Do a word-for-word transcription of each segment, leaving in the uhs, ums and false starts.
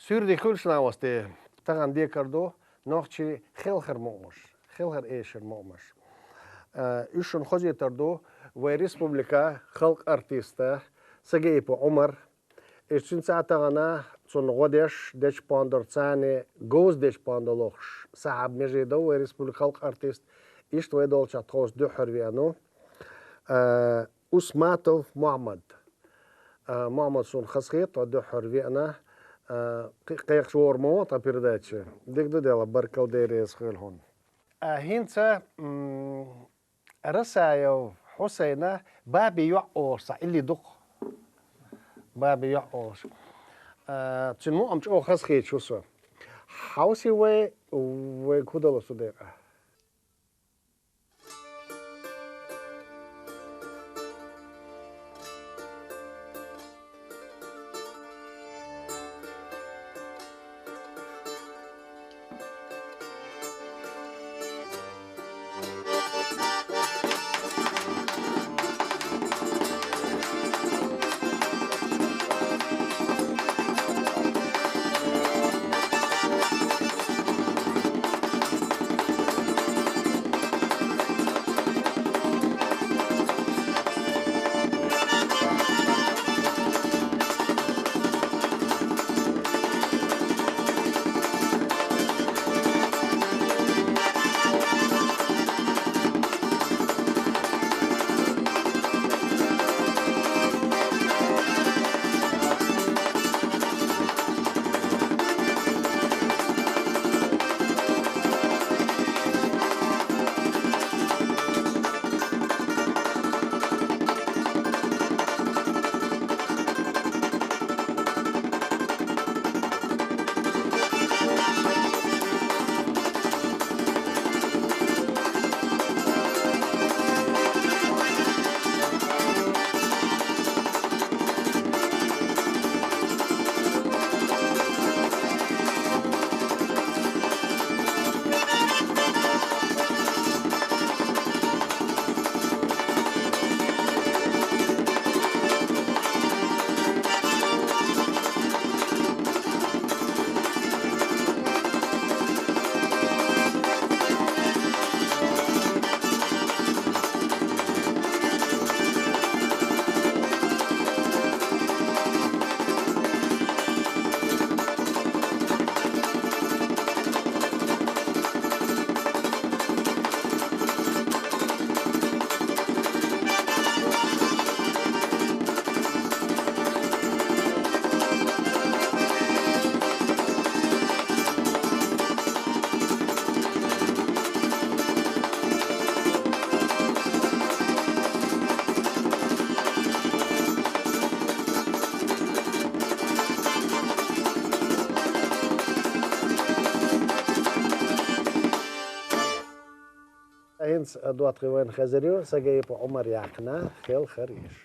Суьрдий хуьлуш, Новости, тахана декхар ду нохчий хелхара мукъамаш, хелхара эшара мукъамаш. Э, уьш шуна хозийтар ду вай республика халкъа артиста Сагеипов Ӏумар. Уьш цуьнца тахана цунна гӀо деш, дечпан дора царна, говза дечпан долуш Сахьаб Межидов, вай республика халкъа артист. Иштта вай долчохь тховса дуьххьара веана ву, э, Усматов Мохьмад. Э, Мохьмад, суна хазахета тхо дуьххьара веана, э, кхи-, кхайкхаш вогӀур ма ву тхан передача. Дика ду, Дела, баркалла, Дела реза хуьлда хьуна. А, хӀинца, м, Расаев Хьусайна «Баби йоӀ» олуш цхьа илли ду-кх. «Баби йоӀ» олуш. А, цуьнан мукъам чӀогӀа хазахеташ ву со. Хьовсий вай, вайга хӀун дало цу декъехь? ХӀинца доттагӀий вайна хезар ю, Сагеипов Ӏумар яьккхина «Хелхара эш».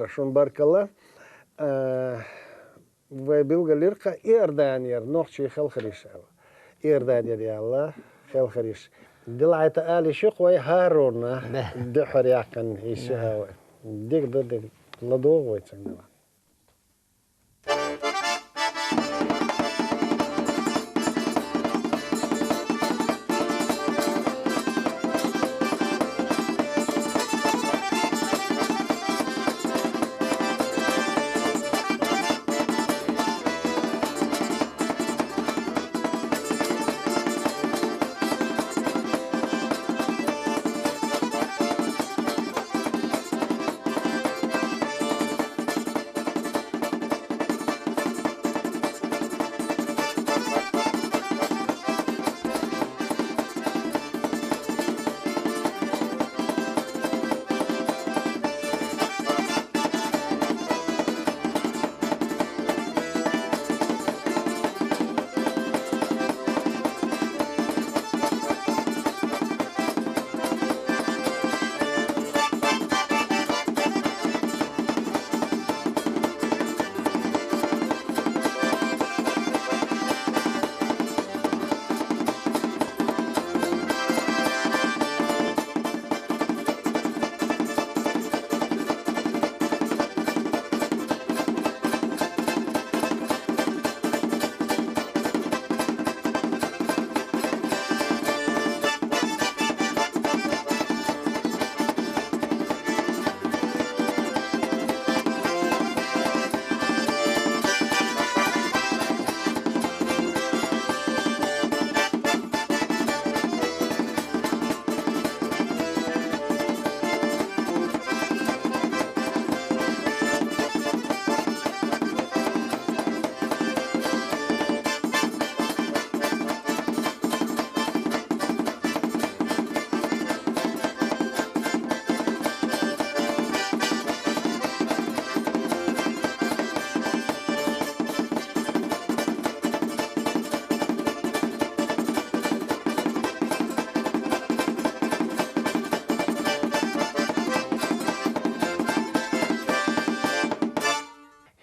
Шун баркалла. Э, вай билгалйир-кха Иорданера нохчий хелхараш аьлла. Иорданера аьлла хелхараш. Дилайта ала йиш я-кх вай ХӀарона. Да. Дехьара яьккхина йиш я вай. Дика да, дика. ЛадувгӀа вай цунна.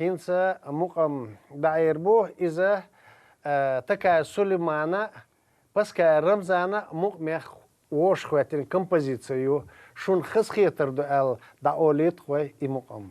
ХӀинца мукъам дӀаайра бу, иза, э, Такаев Сулеймана, Паскаев Рамзана мукъамех вовшахӀоттийна композици я. Шуна хазахетар ду аьлла, дӀаолийта-кх вай и мукъам.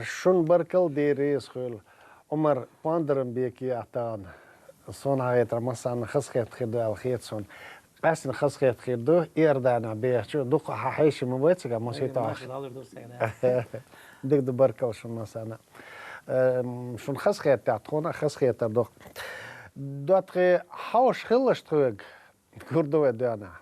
Шун баркал, Ӏумар, Пондаренбеков яхаш. Сона хетар, массанна хазахетта хир ду аьлла хет сона. Къаьстина хазахетта хир ду, Иорданехь бехача, дукха хьан хьеший ма бац цига, масийтта. Дика ду, баркал шун массанна. Эм, шун хазахетта, тхона хазахетар ду. ДоттагӀий, хьовш хилалаш тхоьга, гур ду вай доьнна.